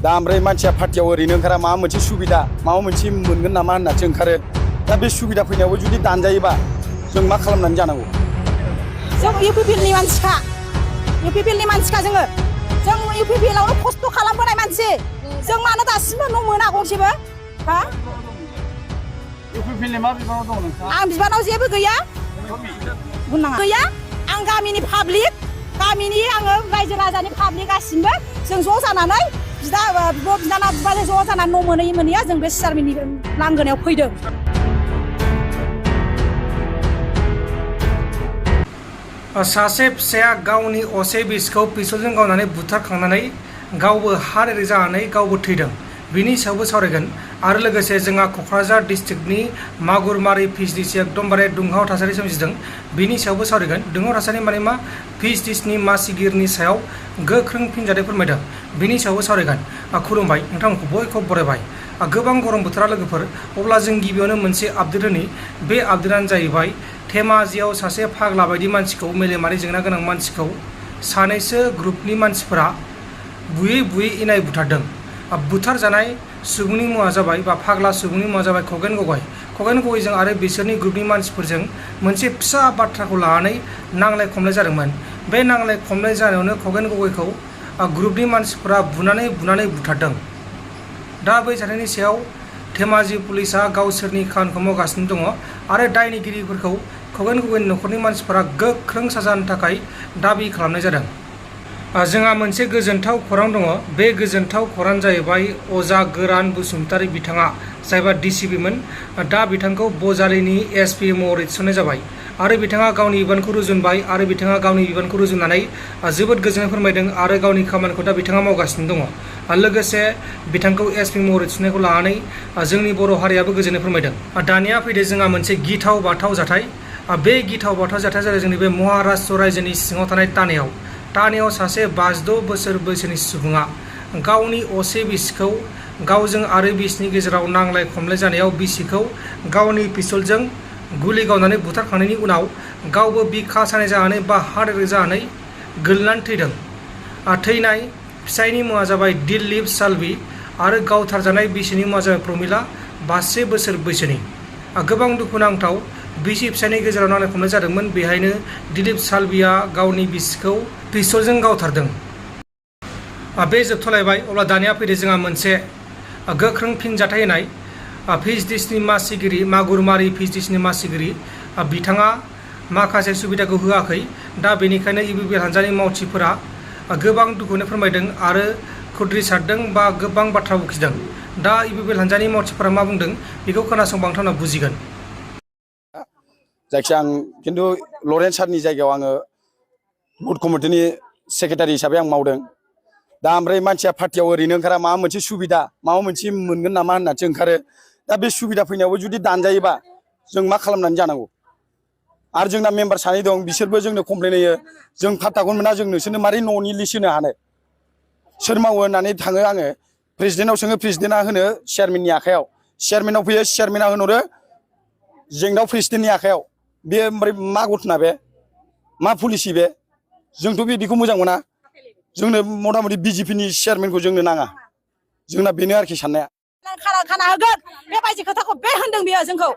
दा ओमफ्राय मानसिया पार्टियाव ओरैनो ओंखारा माबा मोनसे सुबिदा माबा मोनसे मोनगोन नामा होननासो ओंखारो दा बे सुबिदा फैनायावबो जुदि दानजायोबा जों मा खालामनानै जानांगौ जों इउपिपिएलनि मानसिखा इउपिपिएलनि मानसिखा जों इउपिपिएलआवनो खस्थ' खालामबोनाय मानसि जों मानो दासिमबो न' मोना गंसेबो हा इउपिपिएलनि मा बिबानाव दं नोंथाङा आं बिबानाव जेबो गैया गैया आं गामिनि पाब्लिक गामिनि आङो रायजो राजानि पाब्लिक गासिबो जों ज' जानानै बिब' बिनानाव बिबाजै ज' जानानै न' मोनैया जों बे चेयारमेननि लांगोनायाव फैदों सासे फिसाया गावनि असे बिसिखौ पिस्तलजों गावनानै बुथारखांनानै गावबो हारेरे जानानै गावबो थैदों बिनि सायावबो सावरायगोन आरो लोगोसे जोंहा क'क्राझार डिस्ट्रिक्टनि मागुरमारि पिएचडिसि एकदमबारे दुंहाव थासारि सोमजिदों बिनि सायावबो सावरायगोन दुंहाव थासारि माने मा पिएचडिसिनि मासिगिरिनि सायाव गोख्रों फिनजाथाय फोरमायदों बिनि सायावबो सावरायगोन खुलुमबाय नोंथांमोनखौ बयखौबो बरायबाय गोबां गरम बोथोरा लोगोफोर अब्ला जों गिबियावनो मोनसे आपडेट होनि बे आपडेटानो जाहैबाय धेमाजियाव सासे फाग्ला बायदि मानसिखौ मेलेमारि जेंना गोनां मानसिखौ सानैसो ग्रुपनि मानसिफोरा बुयै बुयै इनाय बुथारदों बुथारजानाय सुबुंनि मुङा जाबाय बा फाग्ला सुबुंनि मुङा जाबाय खगेन गगैजों आरो बिसोरनि ग्रुपनि मानसिफोरजों मोनसे फिसा बाथ्राखौ लानानै नांलाय खमलाय जादोंमोन बे नांलाय खमलाय जानायावनो खगेन गगैखौ ग्रुपनि मानसिफोरा बुनानै बुथारदों दा बै जाथायनि सायाव धेमाजि पुलिसा गावसोरनि खामानिखौ मावगासिनो दङ आरो दायनिगिरिफोरखौ खगेन गगैनि न'खरनि मानसिफोरा गोख्रों साजा होनो थाखाय दाबि खालामनाय जादों जोंहा मोनसे गोजोनथाव खौरां दङ बे गोजोनथाव खौरां जाहैबाय अजा गोरान बसुमतारी बिथाङा जायबा डिसिपिमोन दा बिथांखौ बजालिनि एसपि महरै थिसननाय जाबाय आरो बिथाङा गावनि बिबानखौ रुजुनबाय आरो बिथाङा गावनि बिबानखौ रुजुननानै जोबोद गोजोननाय फोरमायदों आरो गावनि खामानिखौ दा बिथाङा मावगासिनो दङ लोगोसे बिथांखौ एसपि महरै थिसननायखौ लानानै जोंनि बर' हारियाबो गोजोननाय फोरमायदं दानिया फैदो जोंहा मोनसे गिथाव बाथाव जाथाय बे गिथाव बाथाव जाथाया जादों जोंनि बे महाराष्ट्र रायजोनि सिङाव थानाय तानेयाव सासे 52 बोसोर बैसोनि सुबुङा गावनि असे बिसिखौ गावजों आरो बिसिनि गेजेराव नांलाय खमलाय जानायाव बिसिखौ गावनि पिस्तलजों गुलि गावनानै बुथारखांनायनि उनाव गावबो बिखा सानाय जानानै बा हार्ट जानानै गोलैनानै थैदों थैनाय फिसायनि मुङा जाबाय दिलीप सालवी आरो गावथारजानाय बिसिनि मुङा जाबाय प्रमिला 52 बोसोर बैसोनि गोबां दुखुनांथाव बिसि फिसायनि गेजेराव नांलाय खमलाय जादोंमोन बेहायनो दिलीप सालवीया गावनि बिसिखौ पिस्तलजों गावथारदों बे जोबथ'लायबाय अब्ला दानिया फैदो जोंहा मोनसे गोख्रों फिनजाथाय होनाय पिएचडिसिनि मासिगिरि मागुरमारि पिएचडिसिनि मासिगिरि बिथाङा माखासे सुबिदाखौ होआखै दा बेनिखायनो इउपिपिएल हान्जानि मावथिफोरा गोबां दुखुनो फोरमायदों आरो खुद्रिसारदों बा गोबां बाथ्रा बुखिदों दा इउपिपिएल हान्जानि मावथिफोरा मा बुंदों बेखौ खोनासंबा नोंथांमोना बुजिगोन जायखिया आं खिन्थु लरेन्स सारनि जायगायाव आङो बुथ कमिटिनि सेक्रेटारि हिसाबै आं मावदों दा ओमफ्राय मानसिया पार्टियाव ओरैनो ओंखारा माबा मोनसे सुबिदा माबा मोनसे मोनगोन नामा होननासो ओंखारो दा बे सुबिदा फैनायावबो जुदि दानजायोबा जों मा खालामनानै जानांगौ आरो जोंना मेम्बार सानै दं बिसोरबो जोंनो कमप्लेन होयो जों पात्ताखौनो मोना जों नोंसोरनो मारै न'नि लिस्ट होनो हानो सोर मावो होननानै थाङो आङो प्रेसिडेन्टनाव सोङो प्रेसिडेन्टआ होनो चेयारमेननि आखायाव चेयारमेनाव फैयो चेयारमेना होनहरो जेंनाव प्रेसिडेन्टनि आखायाव बे ओमफ्राय मा घटना बे मा पलिसि बे जोंथ' बिदिखौ मोजां मोना जोंनो मथा मथि बिजेपिनि चेयारमेनखौ जोंनो नाङा जोंना बेनो आरोखि साननाया खाना होगोन बेबायदि खोथाखौ बे होनदों बियो जोंखौ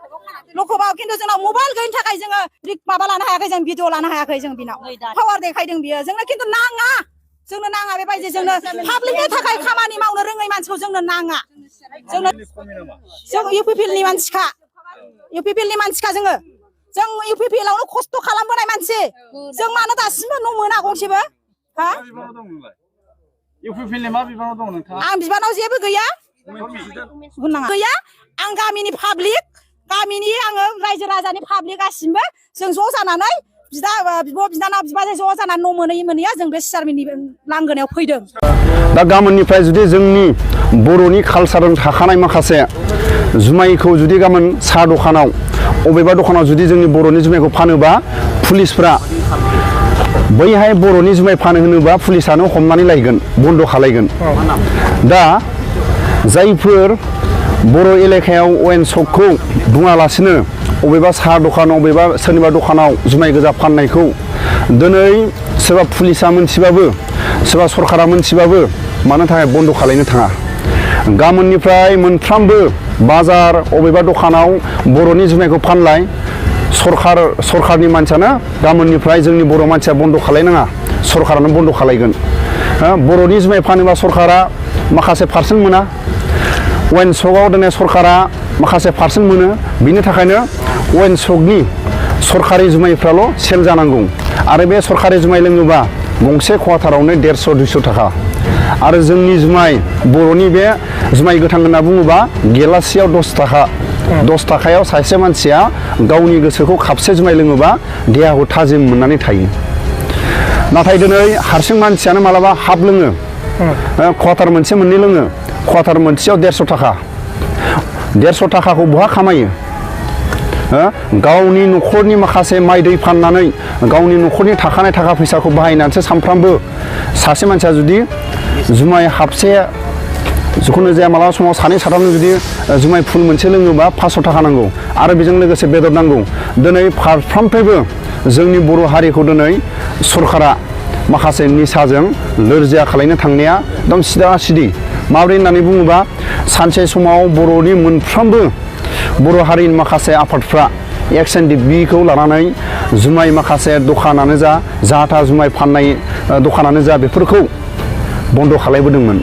लकसभायाव खिन्थु जोंनाव मबाइल गैयिनि थाखाय जोङो माबा लानो हायाखै जों भिडिअ लानो हायाखै जों बिनाव पावार देखायदों बियो जोंनो खिन्थु नाङा बेबायदि जोंनो पाब्लिकनि थाखाय खामानि मावनो रोङै मानसिखौ जोंनो नाङा जों इउपिपिएलनि मानसिखा जों इउपिपिएलआवनो खस्थ' खालामबोनाय मानसि जों मानो दासिमबो न' मोना गंसेबो हा इउपिपिएलनि मा बिबानाव दं नोंथाङा आं बिबानाव जेबो गैया गैया आं गामिनि पाब्लिक गामिनि आङो रायजो राजानि पाब्लिक गासिबो जों ज' जानानै बिब' बिनानाव बिबाजै ज' जानानै न' मोनैया जों बे चेयारमेननि लांगोनायाव फैदों दा गाबोननिफ्राय जुदि जोंनि बर'नि कालसारजों थाखानाय माखासे जुमायखौ जुदि गाबोन साहा दखानाव अबेबा दखानाव जुदि जोंनि बर'नि जुमायखौ फानोबा पुलिसफ्रा बैहाय बर'नि जुमाय फानो होनोबा पुलिसानो हमनानै लायगोन बन्द' खालायगोन दा जायफोर बर' एलेकायाव वाइन शपखौ बुङालासिनो अबेबा साहा दखान अबेबा सोरनिबा दखानाव जुमाय गोजा फाननायखौ दिनै सोरबा पुलिसा मोनथिबाबो सोरबा सरकारा मोनथिबाबो मानो थाखाय बन्द' खालायनो थाङा गाबोननिफ्राय मोनफ्रोमबो बाजार अबेबा दखानाव बर'नि जुमायखौ फानलाय सरखारनि मानसियानो गाबोननिफ्राय जोंनि बर' मानसिया बन्द' खालायनाङा सरखारानो बन्द' खालायगोन बर'नि जुमाय फानोबा सरखारा माखासे पारसेन्ट मोना वाइन सकआव दिनै सरखारा माखासे पारसेन्ट मोनो बिनि थाखायनो वाइन सकनि सरखारि जुमायफ्राल' सेल जानांगौ आरो बे सरखारि जुमाय लोङोबा गंसे क्वार्टारावनो 150-200 थाखा आरो जोंनि जुमाय बर'नि बे जुमाय गोथां होनना बुङोबा गेलासेयाव 10 थाखा 10 थाखायाव सासे मानसिया गावनि गोसोखौ खापसे जुमाय लोङोबा देहाखौ थाजिम मोननानै थायो नाथाय दिनै हारसिं मानसियानो मालाबा हाफ लोङो क्वार्टार मोनसे मोननै लोङो क्वार्टार मोनसेयाव 150 थाखा 150 थाखाखौ बहा खामायो गावनि न'खरनि माखासे माइ दै फाननानै गावनि न'खरनि थाखानाय थाखा फैसाखौ बाहायनानैसो सानफ्रामबो सासे मानसिया जुदि जुमाय हाबसे जिखुनु जाया मालाबा समाव सानै साथामनो जुदि जुमाय फुल मोनसे लोङोबा 500 थाखा नांगौ आरो बेजों लोगोसे बेदर नांगौ दिनै फारफ्रोमफ्रायबो जोंनि बर' हारिखौ दिनै सरकारा माखासे निसाजों लोरजिया खालायनो थांनाया एकदम सिदा सिदि माबोरै होननानै बुङोबा सानसे समाव बर'नि मोनफ्रोमबो बर' हारिनि माखासे आफादफ्रा XNDB-खौ लानानै जुमाय माखासे दखानानो जा जाहा जुमाय फाननाय दखानानो जा बेफोरखौ बन्द' खालायबोदोंमोन